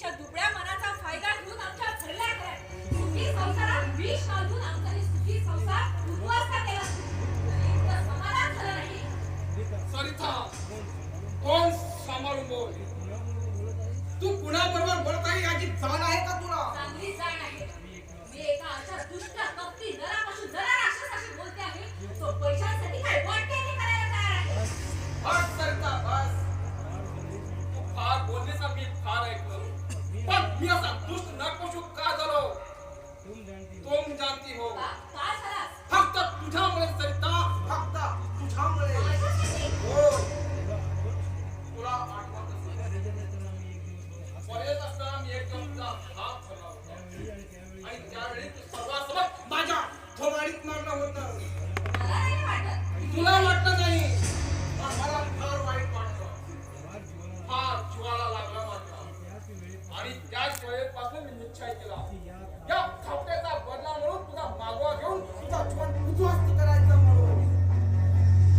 त्यांच्या दुबळ्या मनाचा फायदा घेऊन आमच्या भरल्या घरात सुखी संसारात विष घालून आमचा हे सुखी संसार उद्ध्वस्त केला. तरी तुला समाधान झालं नाही. सरिता, कोण सांभाळून बोल. तू कुणाबरोबर बोलत आहे याची जाण आहे का तुला? चांगली जाण आहे. मी एका अशा दुष्ट, कपटी, नरापासून नरा राक्षसाशी बोलते आहे, तो पैशांसाठी काय वाटते ते करायला तयार आहे. बस सरिता, बस. तू फार बोललीस आणि मी फार ऐकलं, पण मी असा दुष्ट नरपशु का झालो, तुम जानती हो. का का झालास? फक्त तुझ्यामुळे सरिता, फक्त तुझ्यामुळे. माझ्यासाठी? हो. तुला आठवत असेल, कॉलेज असताना मी एक दिवस तुझा हात धरला होता आणि त्यावेळी तू सर्वांसमोर माझ्या थोबाडीत मारलं होतं. मला नाही वाटत. तुला वाटलं नाही, पण मला फार वाईट वाटलं, फार जीवाला लागलं माझ्या. आणि त्याच वेळेपासून मी निश्चय केला, या थापट्याचा बदला म्हणून तुझा मागोवा घेऊन तुझा जीवन उद्ध्वस्त करायचं म्हणून.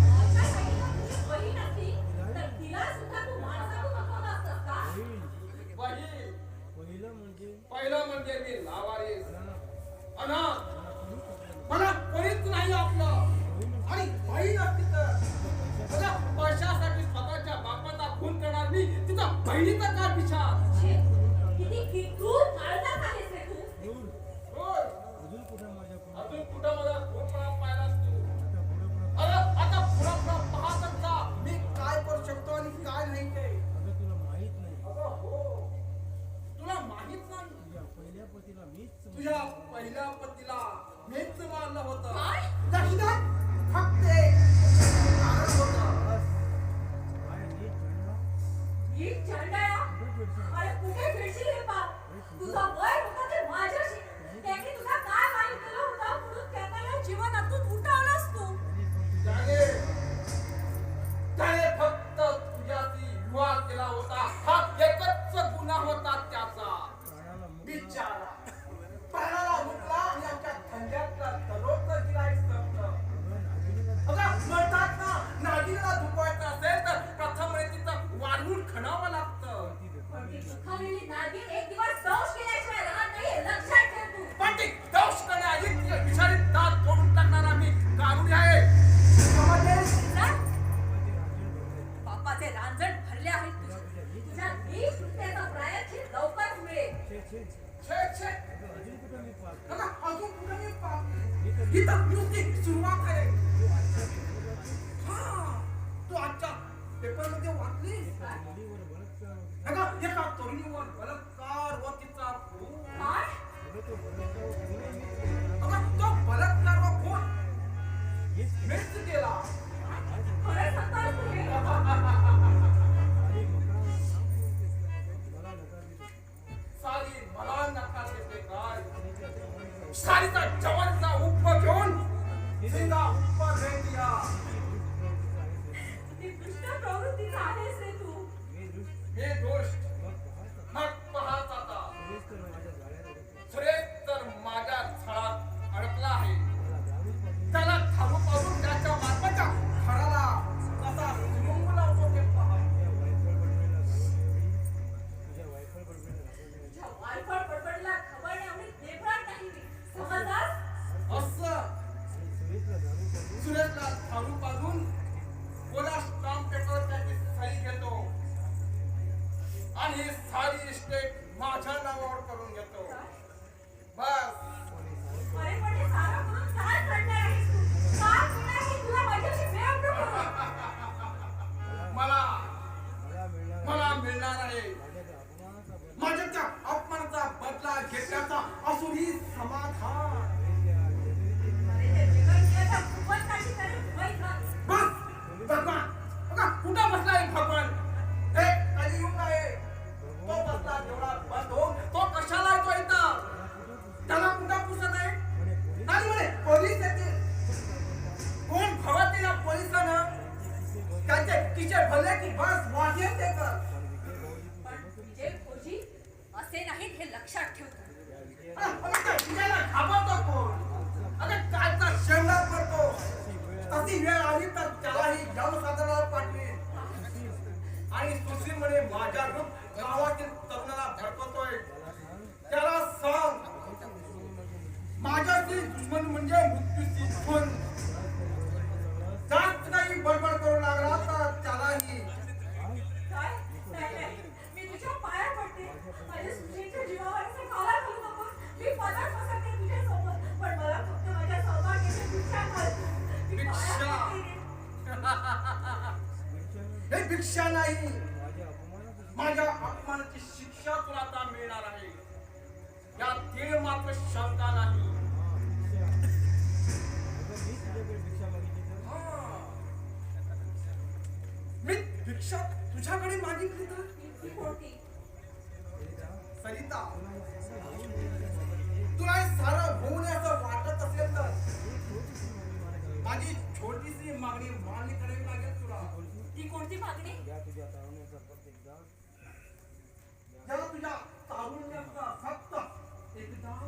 माझ्यासाठी जर तुझी बहीण असती तर तिला सुद्धा तू माणसातून उठवलं असतंस का? बहीण? पहिलं म्हणजे मी लावारीस, अनाथ, मला कोणीच नाही आपलं. आणि बहीण असती तर माझ्या पैशासाठी स्वतःच्या बापाचा खून करणार मी तिचा बहिणीचा काय विचार? छे, किती क्रूर काळजाचा आहेस रे तू. होय. अजून कुठं मला खूनपणा पाहिलास तू? अरे, आता पुढं पुढं पाहतच जा, मी काय करू शकतो आणि काय नाही ते. अगं हो, तुला माहित नाही, तुझ्या पहिल्या पतीला मीच मारलं होतं. काय? दक्षिणात फक्त एक कारण होतं. नीच चांडाळा! अरे, कुठे फिरशील हे पाप? तुझा वय होता ते माझ्याशी. त्यांनी तुझा काय वाईट केलं होतं म्हणून त्यांना या जीवनातून उठवलंस तू? त्याने त्याने फक्त तुझ्याशी विवाह केला होता, हा एकच गुन्हा होता त्याचा. बिचारा प्राणाला मुकला आणि आमच्या धंद्यातला दररोजचं गिराईक संपलं. अगं, म्हणतात ना, नागिनीला धुपवायचं असेल तर प्रथम तिचं वाळवून खणावं लागतं. पण ती दुखावलेली नागिन एक दिवस दंश केल्याशिवाय राहत नाही, हे लक्षात ठेव तू. पण ती दंश करण्याआधी तिच्या विषारी दात तोडून टाकणारा मी कारुणी आहे. समजलेस? पापाचे रांजण भरले आहेत तुझे. तुझ्या नीच कृत्याचा प्रायश्चित लवकरच मिळेल. छे छे! अगं, अजून कुठं मी पाप? ही तर नुसती सुरुवात आहे. हा, तू आजच्या पेपरमध्ये वाचलीस? अगं, एका तरुणीवर बलात्कार व तिचा खून. काय? अगं, तो बलात्कार व खून मीच केला. खरं सांगतोयस तू हे? सारी मला नकार देते काय? सारीचा जवानीचा उप घेऊन जिंदा ऊपर भेट दिया. किती दुष्ट प्रवृत्तीचा आहेस रे तू. मी दुष्ट? मग पाहाच आता. सुरेश तर माझ्या जाळात अडकला आहे. त्याला दारू पाजून त्याच्या बापाच्या घराला कसा सुरुंग लावतो ते पहा. तुझ्या वायफळ बडबडीला खबरण्याएवढी देभळट नाही मी, समजलास? असं सुरेशला दारू पाजून कोरा स्टाम्प पेपर त्याची सही घेतो आणि सारी इस्टेट माझ्या नावावर करून घेतो. बस. अरे, पण हे सारं करून काय करणार आहेस तू? काय मिळणार आहे तुला माझ्याशी बेअब्रू करून? मला मला मिळणार आहे माझ्या त्या अपमानाचा बदला घेतल्याचा असुरी समाधान. अरे, ते जिगरखिळाचा भुवनकाशी तरी भुवई. बस. भगवान, अगं, कुठं बसलाय भगवान? हे कलियुग आहे. तो बसला तेवढा बंद होऊन. तो कशाला येतो इथं? त्याला कुठं पुसत आहे? आणि म्हणे पोलीस येतील. कोण भवते या पोलिसांना? त्यांचे खिसे भरले की बस, वाटेल ते कर. पण विजय फौजी असे नाहीत, हे लक्षात ठेव तू. अरे, अरे, त्या विजयला घाबरतो कोण? अरे, कालचा शेंडा पडतो. तशी वेळ आली तर त्यालाही यमसदनावर पाठवेल. आणि सुश्री म्हणे माझ्या रूप गावातील तरुणाला भडकवतोय. दुश्मन म्हणजे मृत्यूची खून. जास्त काही बडबड करू लागला तर त्यालाही. काय? नाही नाही, मी तुझ्या पाया पडते. माझ्या सुशीलच्या जीवावर असं काला घालू नकोस. मी पदात पसरते तुझ्यासोबत, पण मला फक्त माझ्या सौभाग्याची भिक्षा घाल. मी पाया भिक्षा? पडते रे. हे भिक्षा नाही, माझ्या अपमानाची शिक्षा तुला आता मिळणार आहे, यात तीळ मात्र शंका नाही. हा. मी भिक्षा तुझ्याकडे मागितली तर? ती कोणती? सरिता, तुला हे सारं होऊ नये असं वाटत असेल तर माझी छोटीशी मागणी मान्य करावी लागेल तुला. ती कोणती मागणी? या तुझ्या तारुण्याचा फक्त एकदा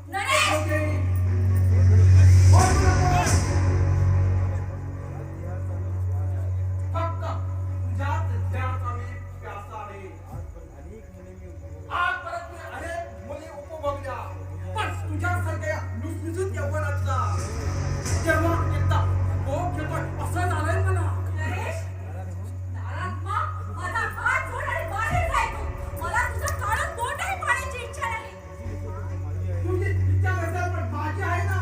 नरेश! बोलू नकोस. फक्त तुझ्याच ध्यानाचा मी प्यासा आहे. आज परत मी अनेक मुली उपभोगल्या, पण तुझ्यासारख्या या लुसलुसीत यौवनातला जेव्हा एकदा भोग घेतोय असं झालंय मला. नरेश, नारात्मा, माझा हात सोड आणि बाहेर जाय तू. मला तुझं काळं तोंडही पाहण्याची इच्छा नाही. तुझी इच्छा नसेल पण माझी आहे ना.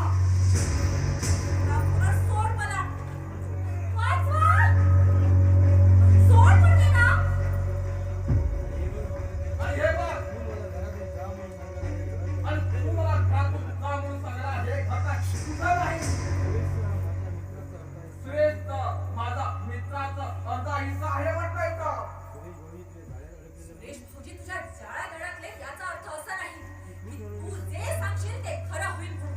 पुरा सोड मला. वाचवा. सोड म्हणते ना. आणि हे बघ, आणि तू मला घरातून जा म्हणून सांगायला हे घर काय तुझं नाही. सुरेश तर माझा मित्राचा अर्धा हिस्सा आहे म्हटलं इथं. सुरेश भाऊजी तुझ्या जाळ्यात अडकले याचा अर्थ असा नाही की तू जे सांगशील ते खरं होईल म्हणून.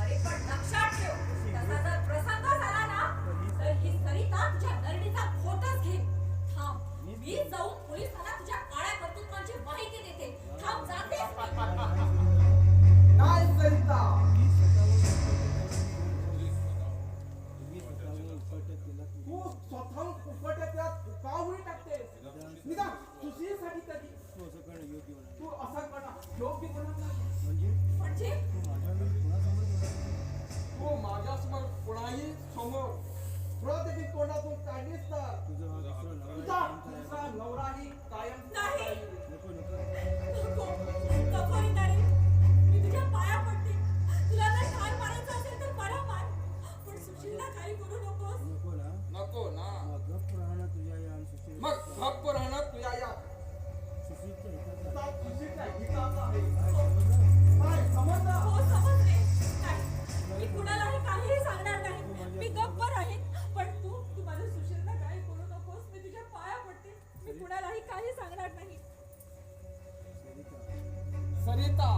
अरे पण लक्षात ठेव, तसा जर प्रसंग झाला ना तर ही सरिता तुझ्या नरडीचा खोटच घेईल. थांब, मी जाऊन पोलिसांना तुझ्या काळ्या कर्तृत्वांची माहिती देते. थांब, जातेच मी. नाही सरिता, तू स्वतःहून उफटत्या तुकाहुरी टाकतेस. निदान सुशीलसाठी तरी तू असं करणं योग्य होणार नाही. म्हणजे? तू माझ्यासमोर कोणाही समोर थोडं देखील तोंडातून काढलीस तर तुझा दुसरा नवराही कायम. नाही. नको नको रे नरेश, मी तुझ्या पाया पडते. तुला जर ठार मारायचं असेल तर मला मार, पण सुशीलला काही करू नकोस. नको ना, मग गप्प राहणं तुझ्या या सुशीलच्या हिताचं आहे. काय समजलं? हो समजले. नाही, मी कुणालाही काहीही सांगणार नाही. मी गप्प राहीन, पण तू तू माझ्या सुशीलला काही करू नकोस. मी तुझ्या पाया पडते. मी कुणालाही काही सांगणार नाही. सरिता,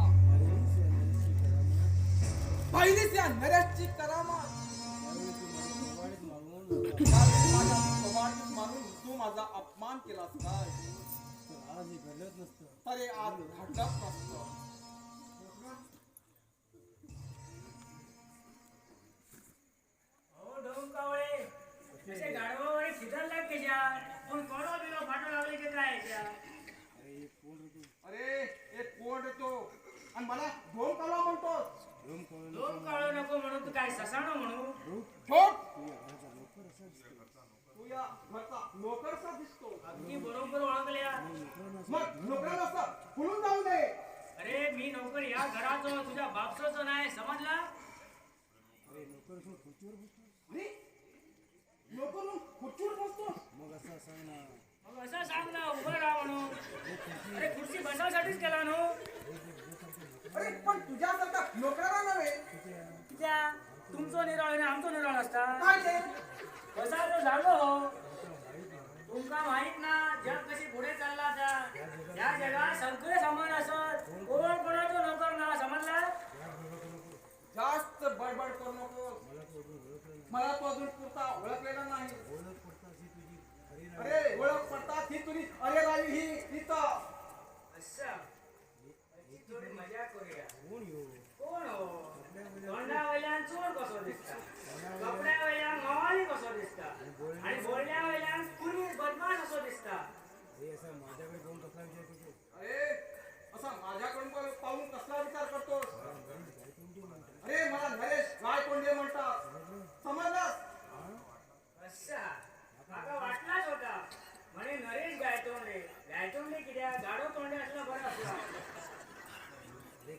पाहिलीस या नरेशची करामात? त्यावेळी माझ्या कवाडीत मारून तू माझा अपमान केलास काय, तरी आज घडलंच नसतं. हो डोंकावळे, असे गाढवावर खिदरला त्याच्या पण कोणो बिनो फाटू लागले की काय त्या? अरे एक कोण रे तो, आणि मला ढोल काला म्हणतोस? डोंकावळे नको म्हणून तू काय ससाणो म्हणू? ठोक, तू या घरचा नोकरसा दिसतो. अगदी बरोबर ओळखल्या. मग नोकराला असं फुलून जाऊ दे. अरे मी नोकर या घराचो, तुझ्या बापसोचो नाही, समजला? अरे नोकर होऊन खुर्चीवर बसतोस? मग असं सांग ना, उभं राहा म्हणून. अरे खुर्ची बसायसाठीच केला नो. अरे पण तुझ्यासारखा नोकराला नव्हे. त्या तुमचो निराळ आणि आमचो निराळ असता. काय ते? बसायचो झालो हो. तुमका माहित ना जग कशी पुढे चालला त्या. या जगात सगळे समान असत, कोण कोणाचो नोकर ना, समजला? जास्त बडबड करू नकोस. मला तू अजून पुरता ओळखलेला नाही. अरे ओळख पडतात ही तुझी अरे राई ही इथं. अच्छा, अशी थोडी मजा करूया. कोण हो? तोंडावयल्यान चोर कसो दिसता, कपड्यावयल्यान मवाली कसो दिसता, आणि बोलण्यावयल्यान कुणी बदमाश असो दिसता. अरे असा माझ्याकडून पाहून कसला विचार करतोस? अरे मला नरेश रायतोंडे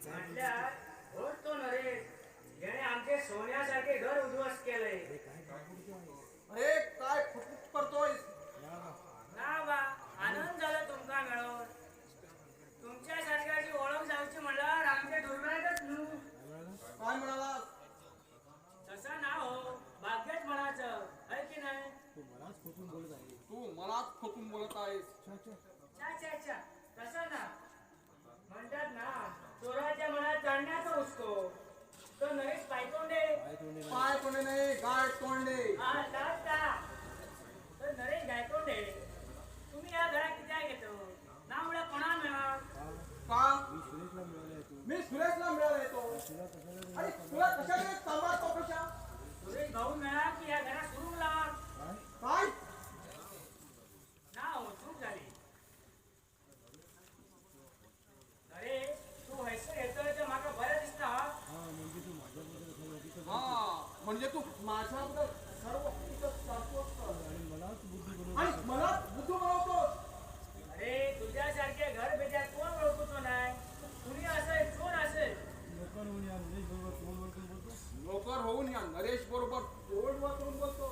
म्हटल्यार होच तो नरेश जेणे आमचे सोन्यासारखे घर उद्ध्वस्त केले. अरे काय फुटफुट करतोय? ना बा, आनंद झाला तुमका मेळोन. तुमच्या सारख्याची ओळख जावची म्हणल्यार आमच्या दुर्मिळातच न्हू. काय म्हणाला? तसं ना हो, भाग्यच म्हणायचं है की नाही? तू मलाच खोटून बोलत आहेस. चा चा चा, तसं ना म्हणतात ना, चोराच्या मनात चांदण्याचा हुसको. तो नरेश पायतोंडे. पाय तोंडे नाही, गाय तोंडे. हा ता तर नरेश गायतोंडे, तुम्ही या घरात कित्याक येतो ना म्हळ्यार कोणा मेळात? का मी सुरेशला मिळाला येतो. अरे तुला कशाने सांभाळतो कशा? सुरेश भाऊ मेळा की ह्या घरात सुरूंग लावात. काय ना हो, चूक झाली. अरे तू हयसर येतोय तर म्हाका बरें दिसता. हा म्हणजे तू माझ्याबद्दल सर्व हकीकत सांगतोस आणि मलाच बुद्ध बनवतोस. अरे तुझ्यासारखे घर बेजात कोण ओळखूचो नाही. कुणी असेल चोर असेल. नोकर होऊन या नरेश बरोबर तोंड वाकरून बोलतो.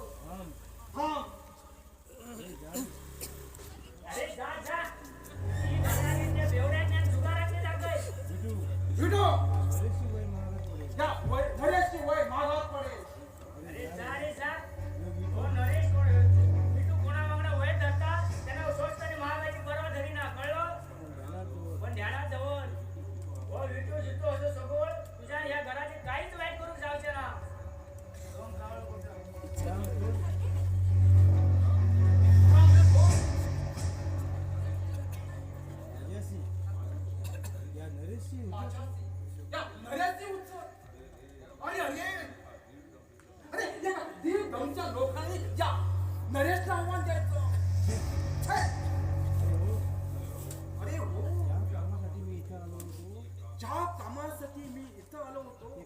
थांब. अरे जा जा, ती घरातली त्या बेवड्याच्या आणि जुगारातली दाखय. विटू, या नरेशची वय महागात पडेल. अरे जा रे जा. हो नरेश कोण विटू कोणा वांगडा वय धरता त्यांना स्वस्त आणि महागाची परवा धरीना, कळलं? पण ध्यानात दवर, हो विटू जितो असो सगोळ तुझ्या ह्या घराचे काहीच वाईट करूंक जावचें ना. या नरेशची उच्च. अरे अरे अरे, या दीड गावच्या लोकांनी या नरेशला आव्हान द्यायचं. छे! अरे हो, ज्या कामासाठी मी इथं आलो होतो, अरे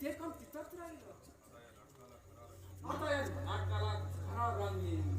ते काम तिथंच राहिलं. आता या नाटकाला खरा रंग येईल.